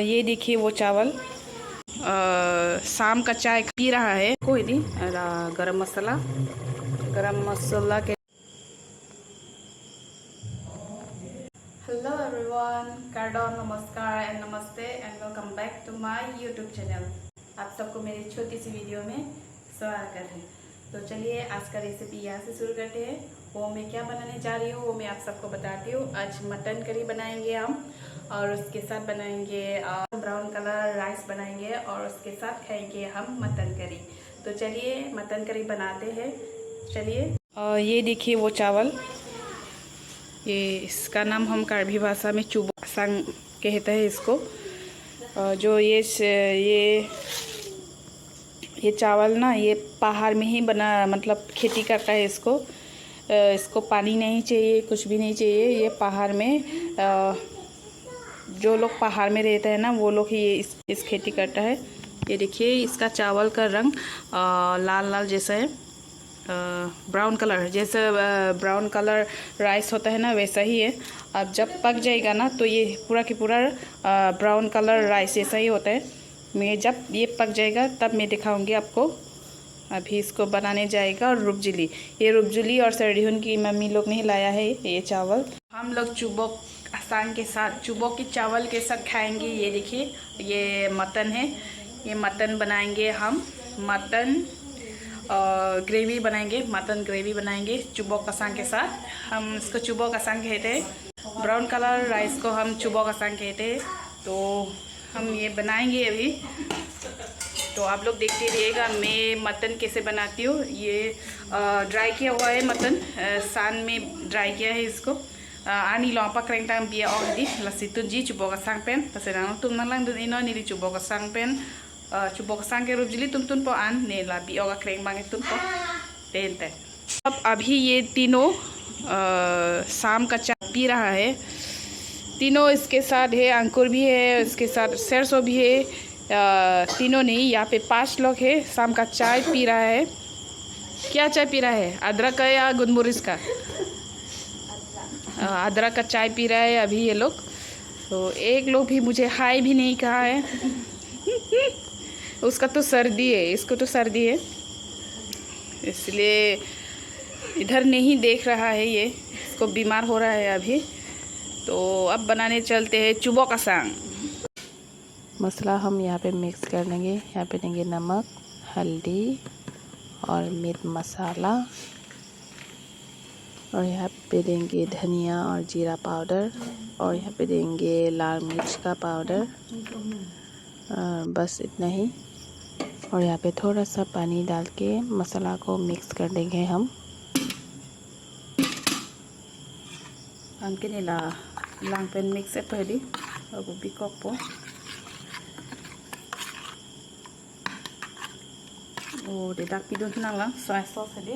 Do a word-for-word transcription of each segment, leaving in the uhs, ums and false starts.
ये देखिए वो चावल, अ, शाम का चाय पी रहा है। को यदि, अ, गरम मसाला, गरम मसाला के। Hello everyone, kardom, namaskar and namaste and welcome back to my YouTube channel। आप सबको मेरी छोटी सी वीडियो में स्वागत है। तो चलिए, आज का रेसिपी यहाँ से शुरू करते हैं। वो मैं क्या बनाने जा रही हूँ, वो मैं आप सबको बताती हूँ। आज मटन करी बनाएंगे हम, और उसके साथ बनाएंगे, अ, ब्राउन कलर राइस बनाएंगे, और उसके साथ खाएंगे हम मटन करी। तो चलिए, मटन करी बनाते हैं। चलिए। अ, ये देखिए वो चावल, ये इसका नाम हम कार्बी भाषा में चुबो कासांग कहते हैं इसको। अ, जो ये स-, ये ये चावल ना, ये पहाड़ में ही बना, मतलब खेती करता है इसको। अ, इसको पानी नहीं चाहिए, कुछ भी नहीं चाहिए। ये पहाड़ में, अ, जो लोग पहाड़ में रहते हैं ना, वो लोग ही ये इस, इस खेती करता है। ये देखिए, इसका चावल का रंग, अ, लाल लाल जैसा है, ब्राउन कलर जैसे, ब्राउन कलर राइस होता है ना, वैसा ही है। अब जब पक जाएगा ना, तो ये पूरा की पूरा ब्राउन कलर राइस जैसा ही होता है। मैं जब ये पक जाएगा, तब मैं दिखाऊंगी आपको। अभी इसको बनाने जाएगा। और रुपजुली, ये रुपजुली और सरडिहुन की मम्मी लोग ने लाया है ये चावल। हम लोग चुबोक कासांग के साथ, चुबोक के चावल के साथ खाएंगे। ये देखिए, ये मटन है, ये मटन बनाएंगे हम, मटन, अ, ग्रेवी बनाएंगे, मटन ग्रेवी बनाएंगे चुबोक कासांग के साथ। हम इसको चुबोक कासांग कहते हैं, ब्राउन कलर राइस को हम चुबोक कासांग कहते हैं। तो हम ये बनाएंगे अभी, तो आप लोग देखते रहिएगा मैं मटन कैसे बनाती हूँ। ये, अ, ड्राई किया हुआ है मटन, अ, सान में ड्राई किया है इसको। अ, arni along pakreng tang bi-o hedi, lasi tunji chubok asang pen, lasi nangtum nanglang dun ino neli chubok asang pen, a, chubok asang ke rupjili tum tunpo an, ne la bi-o akreng bang tunpo. Pen te। अब अभी ये तीनों, अ, शाम का चाय पी रहा है। तीनों इसके साथ है, अंकुर भी है, इसके साथ सरसों भी है। अ, तीनों नहीं, यहाँ पे पांच लोग है, शाम का चाय पी रहा है। क्या चाय पी रहा है? अदरक का या गुलमरीच का? अ, अदरक का चाय पी रहा है अभी ये लोग। तो एक लोग भी मुझे हाय भी नहीं कहा है। उसका तो सर्दी है, इसको तो सर्दी है, इसलिए इधर नहीं देख रहा है ये, इसको बीमार हो रहा है अभी। तो अब बनाने चलते हैं चुबोक asang। मसाला हम यहाँ पे मिक्स कर लेंगे। यहाँ पे देंगे नमक, हल्दी और मीट मसाला, और यहाँ पे देंगे धनिया और जीरा पाउडर, और यहाँ पे देंगे लाल मिर्च का पाउडर। अ, बस इतना ही। और यहाँ पे थोड़ा सा पानी डाल के मसाला को मिक्स कर देंगे हम। Anke neli la lang pen mix-etpo hedi, abu bikokpo. O, de dak pidun nanglang soy sauce hedi.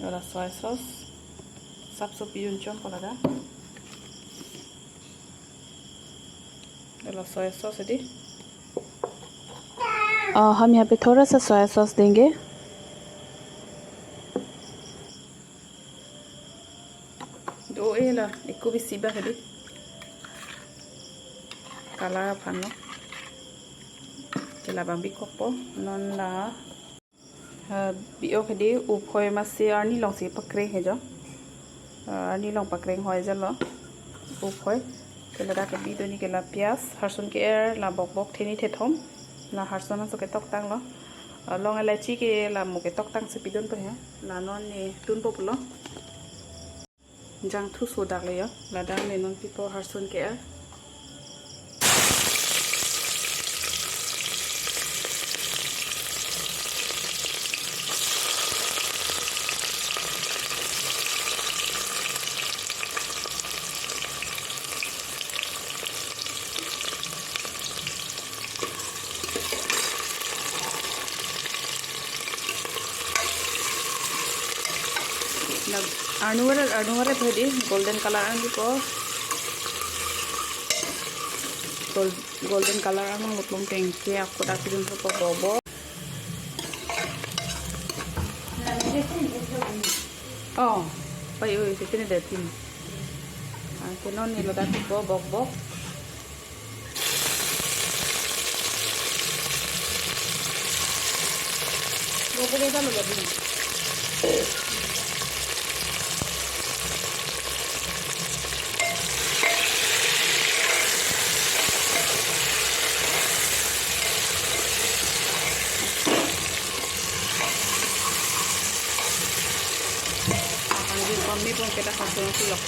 Hala soy sauce. Sapso pidun chompo ladak. Hala soy sauce hedi. अ, हम यहाँ पे थोड़ा सा सोया सॉस देंगे। Do-e la, ekku bisi bak hedi. Color aphan lo. Ke labang bikokpo, non la. Ha, bi-o hedi uphoi masi arni alongsi pakreng he jo. Ha, arni along pakreng hoi jalo. Uphoi. Ke ladak ke bidun ke la piyaj, harsun ke-er, la bokbok theni thethom. La harsun aso ketoktanglo. Ha, long elaichi ke la mo ketoktangsi pidunpo he. La non ne tunpo pulo. Jangthu sodak le yo, ladak ne non pipo harsun ke-er. Arnur, arnur hedi golden color an dipo. Gol-, golden color an loklong tengke ako dak pidunpo bobo. Oh, pai oi, sitini datin. Anke non ne ladak thupo bokbok. Bokbok esa lo lagi. Anke kami pun kita kasih nasi lok.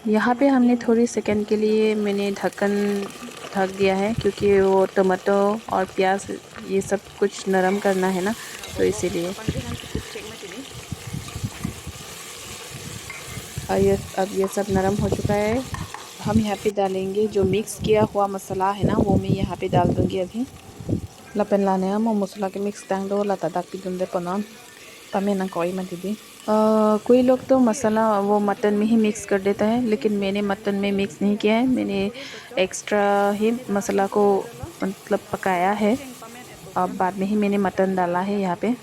यहाँ पे हमने थोड़ी सेकंड के लिए मैंने ढक्कन ढक दिया है, क्योंकि वो टमाटो और प्याज ये सब कुछ नरम करना है ना, तो इसीलिए। और ये, अब ये सब नरम हो चुका है। हम यहाँ पे डालेंगे जो मिक्स किया हुआ मसाला है ना, वो मैं यहाँ पे डाल दूँगी अभी। Lapen la ne mo masala ke mix tang do, la ta dak pidunde ponon. Pame nangkok-i mati di. अ, कोई लोग तो मसाला वो मटन में ही मिक्स कर देता है, लेकिन मैंने मटन में मिक्स नहीं किया है। मैंने एक्स्ट्रा ही मसाला को, मतलब, पकाया है। अब बाद में ही मैंने मटन डाला है यहाँ पे।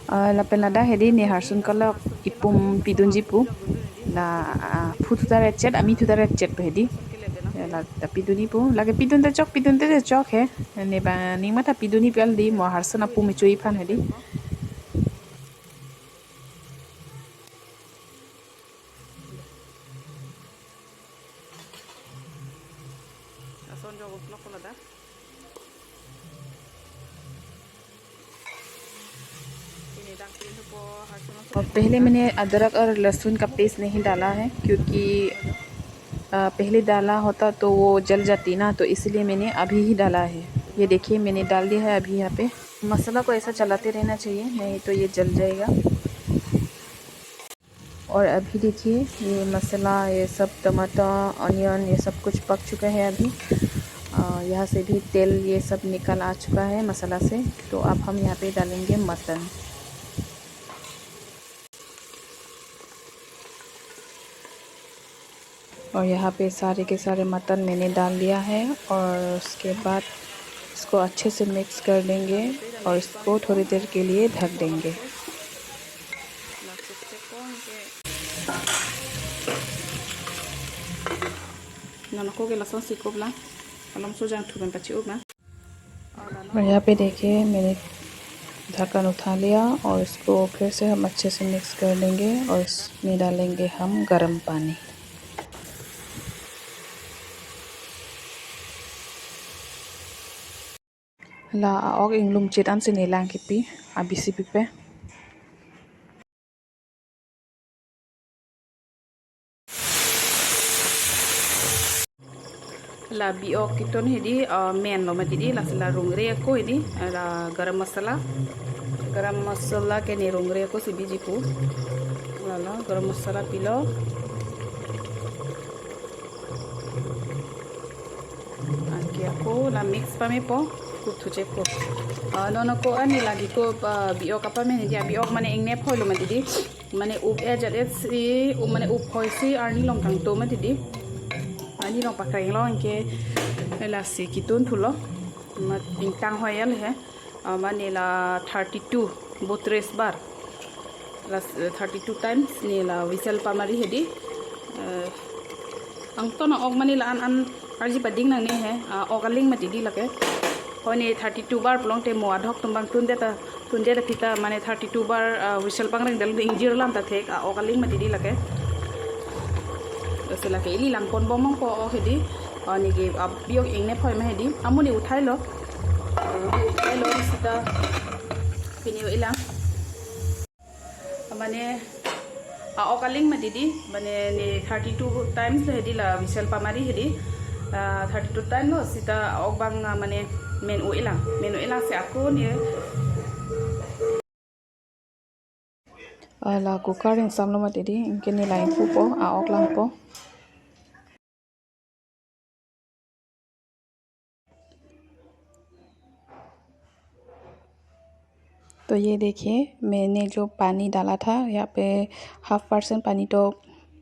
अ, lapen ladak hedi ne harsun kolok ipum pidunji pu. La, a, phu thuta rechet, ami thuta rechet pu hedi. La ta pidunji pu. Lake pidunde chok, pidunde chok he. Ne ba ning matha pidunji pu al di, mo harsun apum echui aphan hedi. Ason jok utlok ko ladak. और पहले मैंने अदरक और लहसुन का पेस्ट नहीं डाला है, क्योंकि, अ, पहले डाला होता तो वो जल जाती ना, तो इसलिए मैंने अभी ही डाला है। ये देखिए, मैंने डाल दिया है अभी यहाँ पे। मसाला को ऐसा चलाते रहना चाहिए, नहीं तो ये जल जाएगा। और अभी देखिए, ये मसाला, ये सब टमाटर, ऑनियन, ये सब कुछ पक चुका है अभी। अ, यहाँ से भी तेल ये सब निकल आ चुका है मसाला से। तो अब हम यहाँ पे डालेंगे मटन। और यहाँ पे सारे के सारे मटन मैंने डाल दिया है और उसके बाद इसको अच्छे से मिक्स कर देंगे और इसको थोड़ी देर के लिए ढक देंगे। Non ako ke lason si kop lang. Alom sojang thuben pachi up ma. और यहाँ पे देखिए, मैंने ढक्कन उठा लिया और इसको फिर से हम अच्छे से मिक्स कर लेंगे और इसमें डालेंगे हम गरम पानी। La a-ok inglum chit ansi ne lang kipi, abisi pipe. La bi-ok kitun hedi, ah, men lo mati di, lasi la rongre ako hedi, ah, la garam masala. Garam masala ke ne rongre ako si biji pu. La la garam masala pilo. Anke ako la mix pamepo, kuthu chepo. Ah, non ako ani lagi ko, ah, bi-ok apame hedi, bi-ok mane ingnep hoi lo mati di. Mane up-e jat-et si, up mane up hoi si arni along kangto mati di. Arni along pakreng lo anke lasi kitun thulo. Mat ingtang hoi al he. Ah, mane la thirty-two, buttres bar. La, eh, thirty-two times ne la whistle pamari hedi. Eh, angton a-ok mane la an an arji pading nangne he, ah, ok aling mati di lake. Hoi ne thirty-two bar pulote mo adhok tumbang tunde ta, tunde ta pita mane thirty-two bar, ah, whistle pangreng dal ingjir lam ta thek, ah, ok aling mati di lake. Lasi lake ili lang pon bomong ko ok hedi. Ah, ne ke, ah, bi-ok ingnep hoi ma hedi. Amu ne uthai lo. Ah, uthai lo sita pini ilang. Mane, ah, ok aling mati di, mane ne thirty-two times lo hedi la whistle pamari hedi. Ah, thirty-two time lo sita ok bang, ah, mane men-o ilang, men-o ilang si ako ne. Ah, la cooker ingsam lo mati di, anke ne la ingpupo, ah, ok langpo. तो ये देखिए, मैंने जो पानी डाला था, यहाँ पे हाफ परसेंट पानी तो,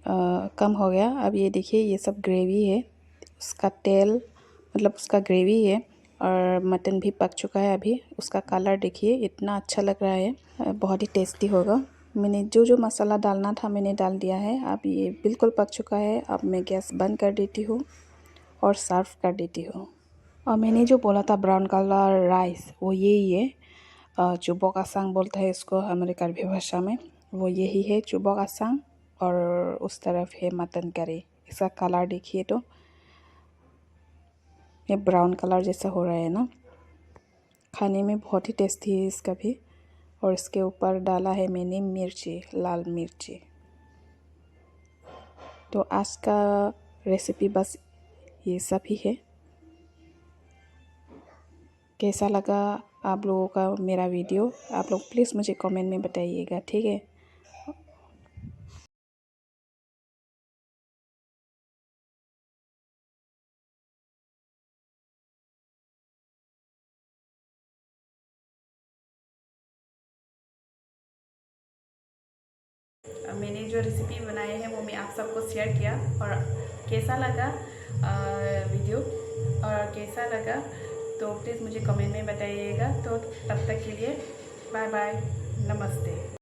अ, कम हो गया। अब ये देखिए, ये सब ग्रेवी है, उसका तेल, मतलब, उसका ग्रेवी है। और मटन भी पक चुका है अभी। उसका कलर देखिए, इतना अच्छा लग रहा है, अ, बहुत ही टेस्टी होगा। मैंने जो जो मसाला डालना था, मैंने डाल दिया है। अब ये बिल्कुल पक चुका है। अब मैं गैस बंद कर देती हूँ और सर्व कर देती हूँ। और मैंने जो बोला था ब्राउन कलर राइस, वो यही है। अ, चुबक आसांग बोलता है इसको हमारे कार्बी भाषा में। वो यही है चुबक आसांग। और उस तरफ है मटन करी। इसका कलर देखिए तो, ये ब्राउन कलर जैसा हो रहा है ना। खाने में बहुत ही टेस्टी है इसका भी। और इसके ऊपर डाला है मैंने मिर्ची, लाल मिर्ची। तो आज का रेसिपी बस ये सब ही है। कैसा लगा आप लोगों का मेरा वीडियो, आप लोग प्लीज़ मुझे कमेंट में बताइएगा, ठीक है? मैंने जो रेसिपी बनाई है वो मैं आप सबको शेयर किया, और कैसा लगा वीडियो और कैसा लगा तो प्लीज़ मुझे कमेंट में बताइएगा। तो तब तक के लिए बाय बाय, नमस्ते।